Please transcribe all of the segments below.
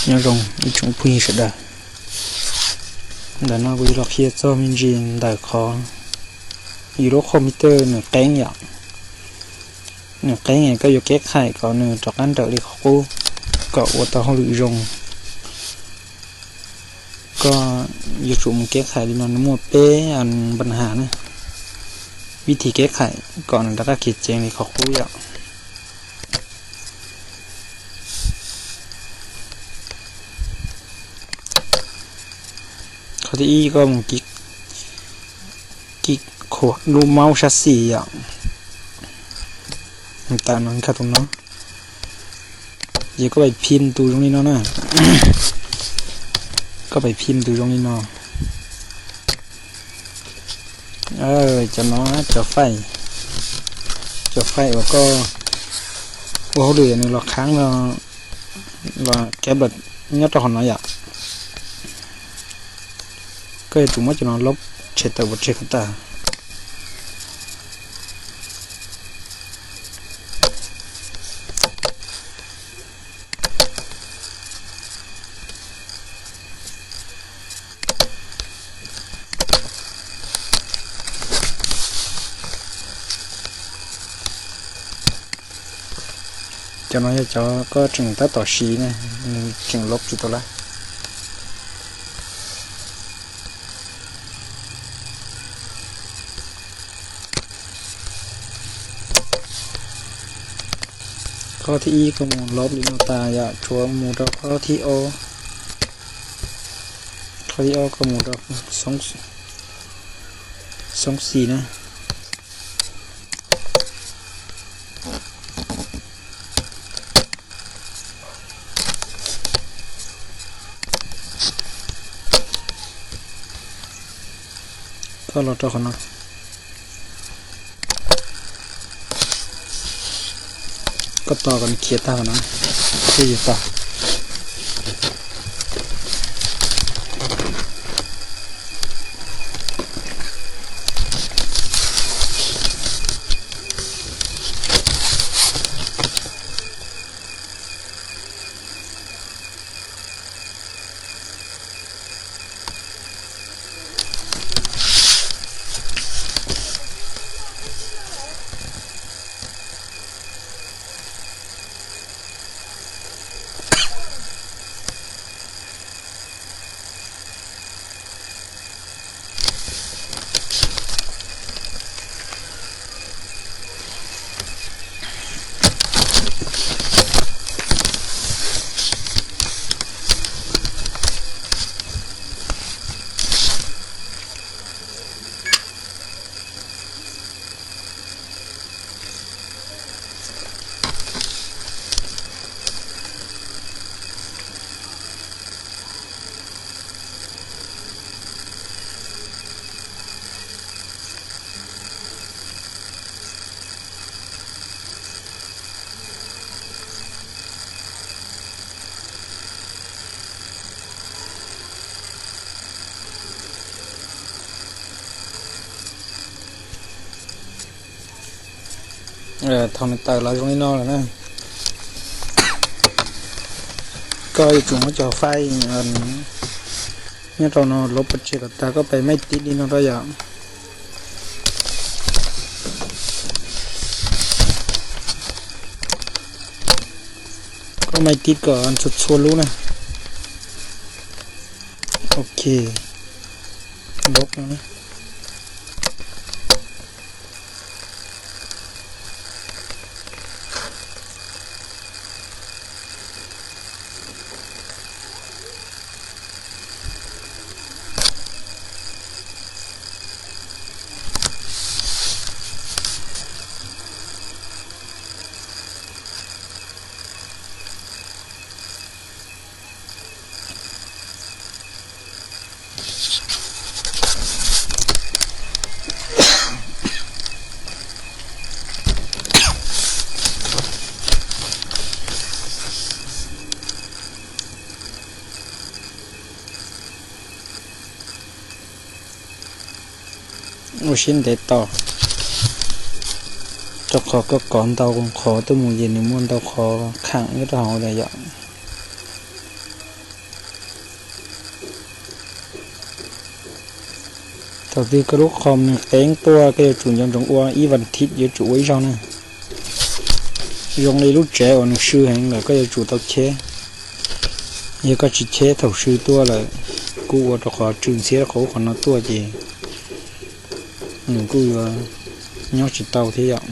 Nyob zoo ib tsoom phooj ywg sawv daws, ntawm no kuv yuav los qhia txog me ntsis ntawm qhov yus lub qhov computer nws qeeb yom. Nws qeeb es koj yuav keb khais kom nws rov qab nrawm li qhov qub, kom ua tau hauj lwm zoo. Koj yuav tsum mus keb khais li no, nws muaj peb npa nhas na, vib thib keb khais kom nws rov qab khiav ceev li qhov qub yom. Qhov thib ib, koj mus kis khuam lub mouse sab xis yom, tawm no nkag tus no, ces koj pais phim tus zoo li no na. Koj pais phim tus zoo li no. Cov no, cov file, cov file uas koj ua hauj lwm nws los khab no, los keb nyob rau qhov no yom. Koj yuav tsum muab cov no lub tshem tawm pov tseg kom tag. Cov no yog cov koj tseem tab tom siv ne, tseem lub tsis tau lawm. Qhov thib ib koj mus lub li no tas yom, tshuav mus rau qhov thib ob. Qhov thib ob koj mus rau xoob xis na. Koj los rau qhov no, koj tos kom nws khiav tag qhov no, thiaj yuav tau. Thaum nws tawm los zoo li no lawm na, koj yuav tsum muab cov file nyob rau no lub pov tseg kom tag, koj pais maj tib li no rau yom. Koj maj tib kom txhua txhua lub na. Ok, lub no na. Ua siab ntev tos, rau qhov koj kov ntau qhov tuaj mus ces nws muaj ntau qhov khaam nyob rau hauv lawm yom. Thaum twg koj lub qhom nws qeeb tuaj koj yuav tsum nco ntsoov ua ib vas thiv, yuav tsum ua ib zaug na. Zoo li lub tsev uas nws swb heev lawm koj yuav tsum tau cheb. Yog koj tsis cheb thaum swb tuaj lawm, kuj ua rau qhov tsw ntxhiab rau qhov ub qhov no tuaj ces nws kuj yuav nyob tsis tau thiab yom.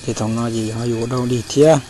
Ces thaum no ces ho yuav ua dau dig thiab.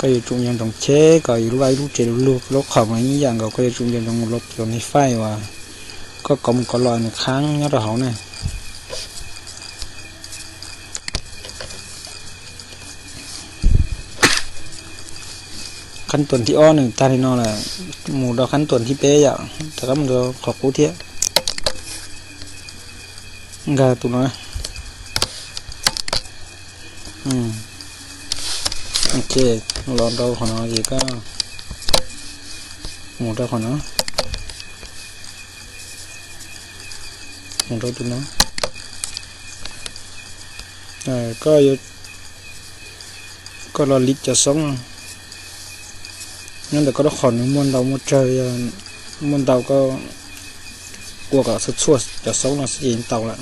Koj yuav tsum nco ntsoov cheb kom yus lub vaj lub tsev lug lug, lub qhom los ib yam nkaus, koj yuav tsum nco ntsoov mus los cov niag faij uas koj kov mus kov los nws qhaab nyob rau hauv ne. Qhab tuam thib ob nws tag li no lawm, mus rau qhab tuam thib peb yom, rov qab mus rau qhov qub thiab. Nkag tus no. Ok, los rau qhov no ces koj mus rau qhov no. Mus rau tus no. Koj los lis cov xoob no. Nyob ntawm koj lub qhom nws muaj ntau muaj tsawg, yog muaj ntau koj ua kom txhua txhua cov xoob no xwb ces tau lawm.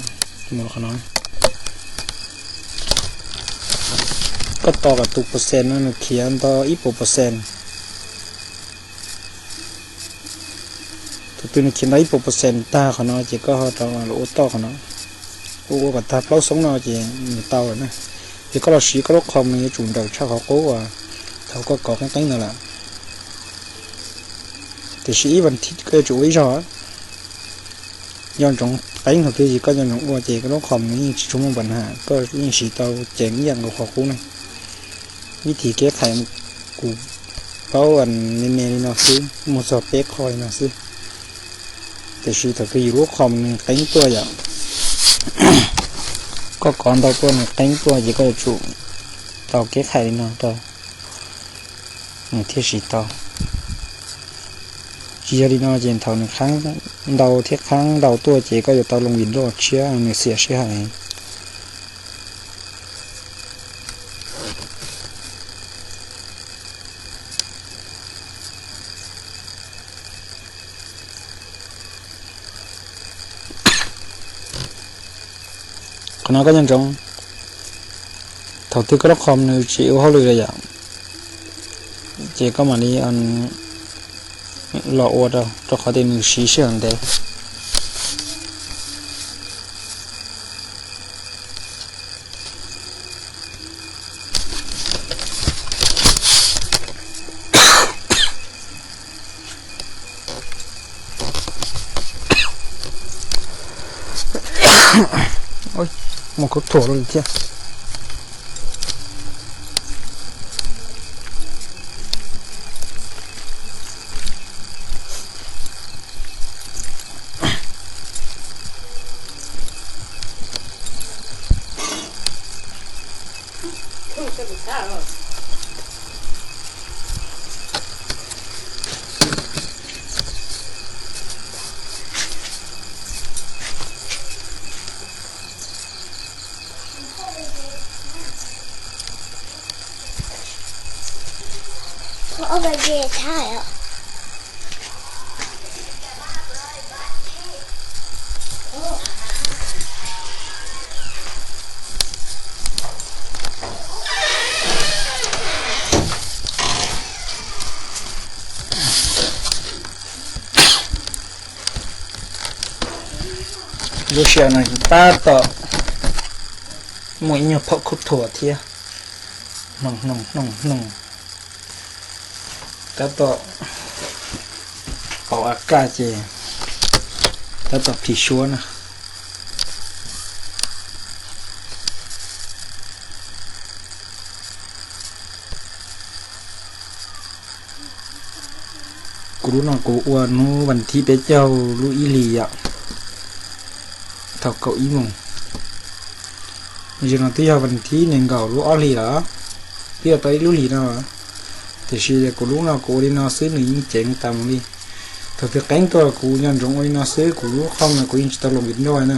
Mus qhov no. Koj tos kom tus percent no nws khiav nto ib puas percent. Thaum twg nws khiav nto ib puas percent tag qhov no ces koj ho rov los ua toj qhov no. Ua ua kom tag plaub xoob no ces nws tau lawm na. Ces koj los siv koj lub qhom nws yuav tsum nrawm tshaj qhov qub uas thaum koj kov qeeb qeeb ntawd lawm. Tiam sis ib vas thiv koj yuav tsum ua ib zaug. Nco ntsoov qeeb thaum twg ces koj nco ntsoov ua ces koj lub qhom nws yeej tsis tshua muaj npa ha, koj yeej siv tau ceev ib yam nkaus qhov qub na. Vib thim kev qhais kuv paub me me li no xwb, muaj txog peb qho li no xwb. Tiam sis thaum twg yus lub qhom nws qeeb tuaj yom, koj kov ntau tuaj nws qeeb tuaj ces koj yuav tsum tau kev qhais li no rau nws thiaj siv tau. Tsis yog li no ces thaum nws qhaab ntau thiab qhaab ntau tuaj ces koj yuav tau loo vim loj tshiab nws xiam sij hawm. Qhov no koj nco ntsoov, thaum twg koj lub qhom nws tsis ua hauj lwm li yom, ces koj mam li los ua rau, rau qhov tias nws siv sij hawm ntev. Muaj khaub thuas li thiab. Lub sij hawm no tab tom muaj ib nyuag phaum khaub thuas thiab. Hnoos hnoos hnoos hnoos. Tab tom pauv a kaj ces tab tom plhis suab na. Kuv lub no kuv ua hnub vas thib peb caug lub ib hlis yom, thaum kaum ib moos. Zaum no twb yog vas thib nees nkaum lub ob hlis lawm, twb yog tau ib lub hlis no. Tiam sis kuv lub no kuv ua li no xwb nws yeej ceev tas mus li. Thaum twg qeeb tuaj kuv nco ntsoov ua li no xwb, kuv lub qhov no kuv yeej tsis tau loos vim nroj na.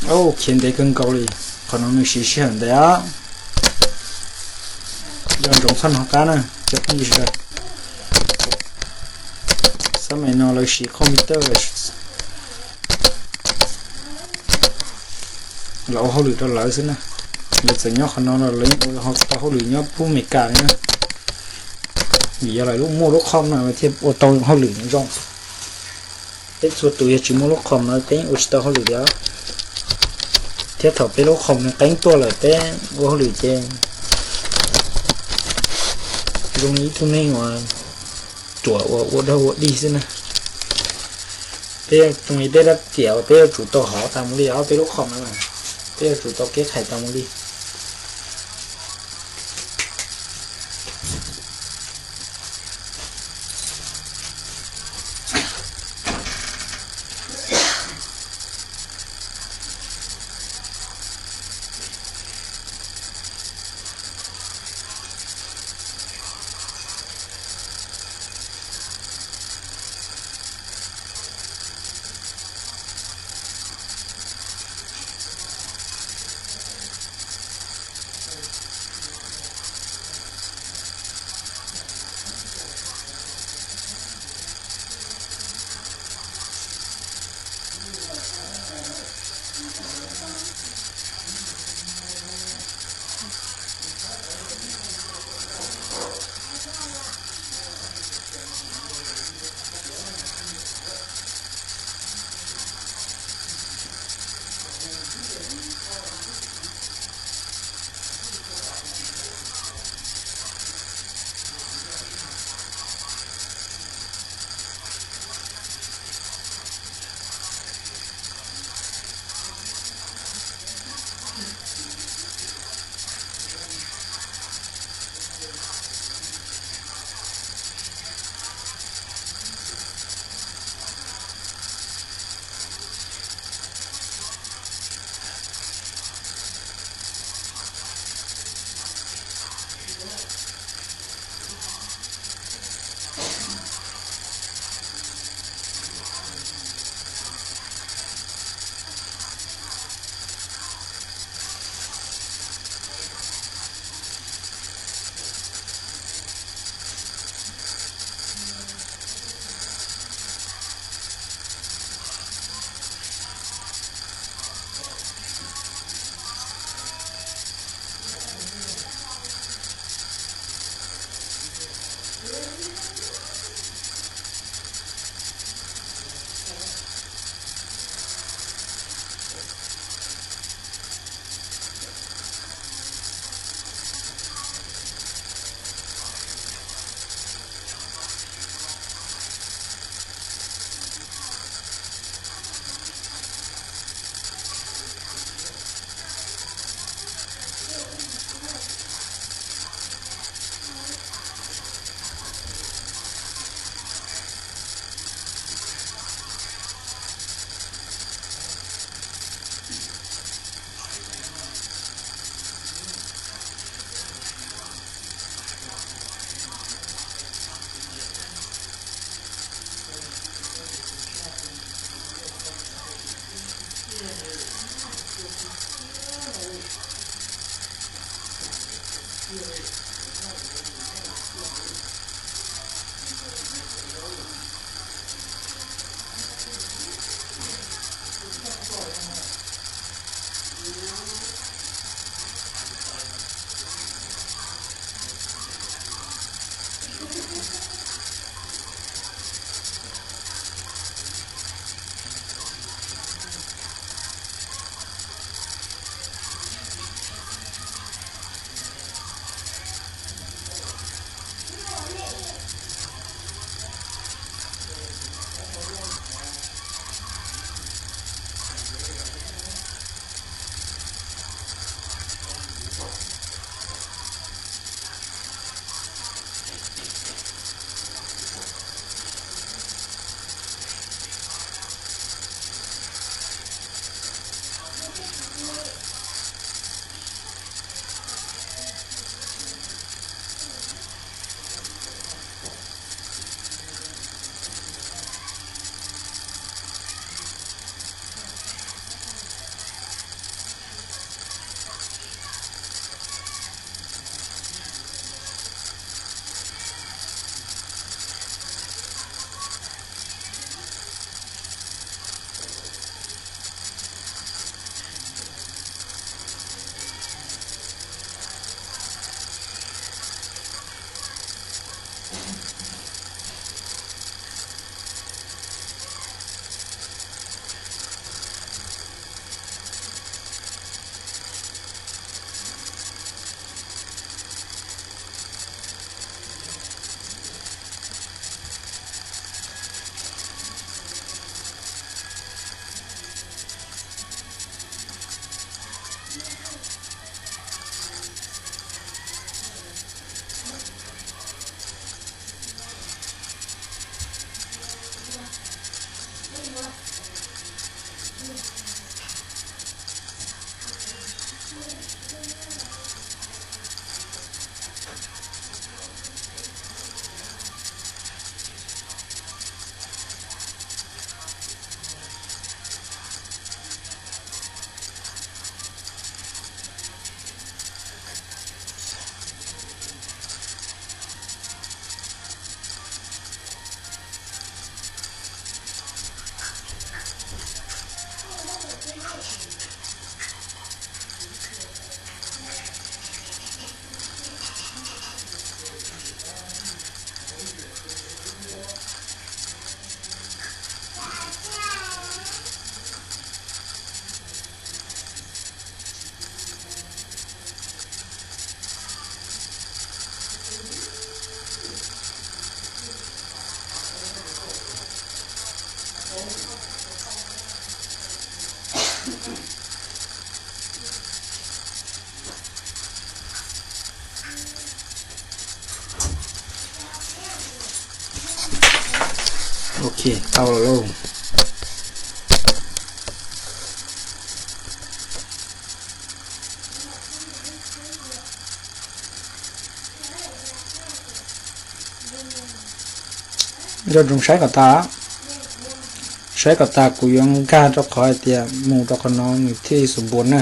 Au, khiav ntev kawg nkaus li. Qhov no nws siv sij hawm ntev os. Yog ntsoov txhob hnov qab na cov phooj ywg sawv daws. Xab maim no lawv siv computer los ua hauj lwm rau lawv xwb na. Lawv txawm nyob qhov no los lawv yeej ua tau hauj lwm nyob pub Meskas li na. Vim yog lawv muaj lub com no thiaj ua tau hauj lwm zoo. Peb txhua tus yog tsis muaj lub com no peb yeej ua tsis tau hauj lwm li os. Thiab thaum peb lub com no qeeb tuaj lawm peb ua hauj lwm ces zoo li ib tug neeg uas ruam uas ua dog ua dig xwb na. Peb zoo li peb rab riam uas peb yuav tsum tau hov tas mus li os, peb lub com no peb yuav tsum tau kev qhais tas mus li. Ok, tau lawm lauj. Nco ntsoov saib kom tas, saib kom tas kuv yuav nkag rau qhov hais tias mus rau qhov no nws thiaj li xu npua na.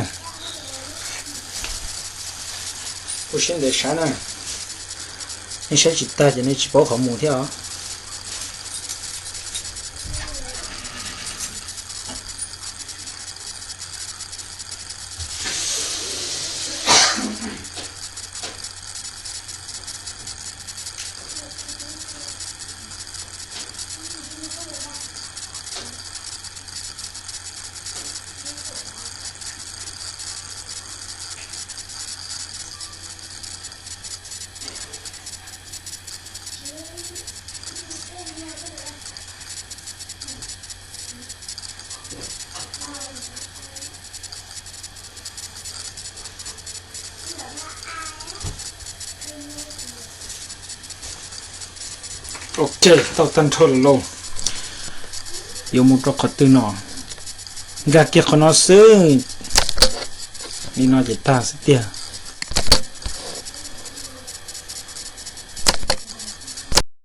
Kuv siab ntev saib na, nej saib tsis tag ces nej tsis paub qhov mus thiab os. Ok, tau tag nrho lawm lauj. Yuav mus rau qhov twg no? Nkag kiag qhov no xwb. Li no ces tag xwb tiag.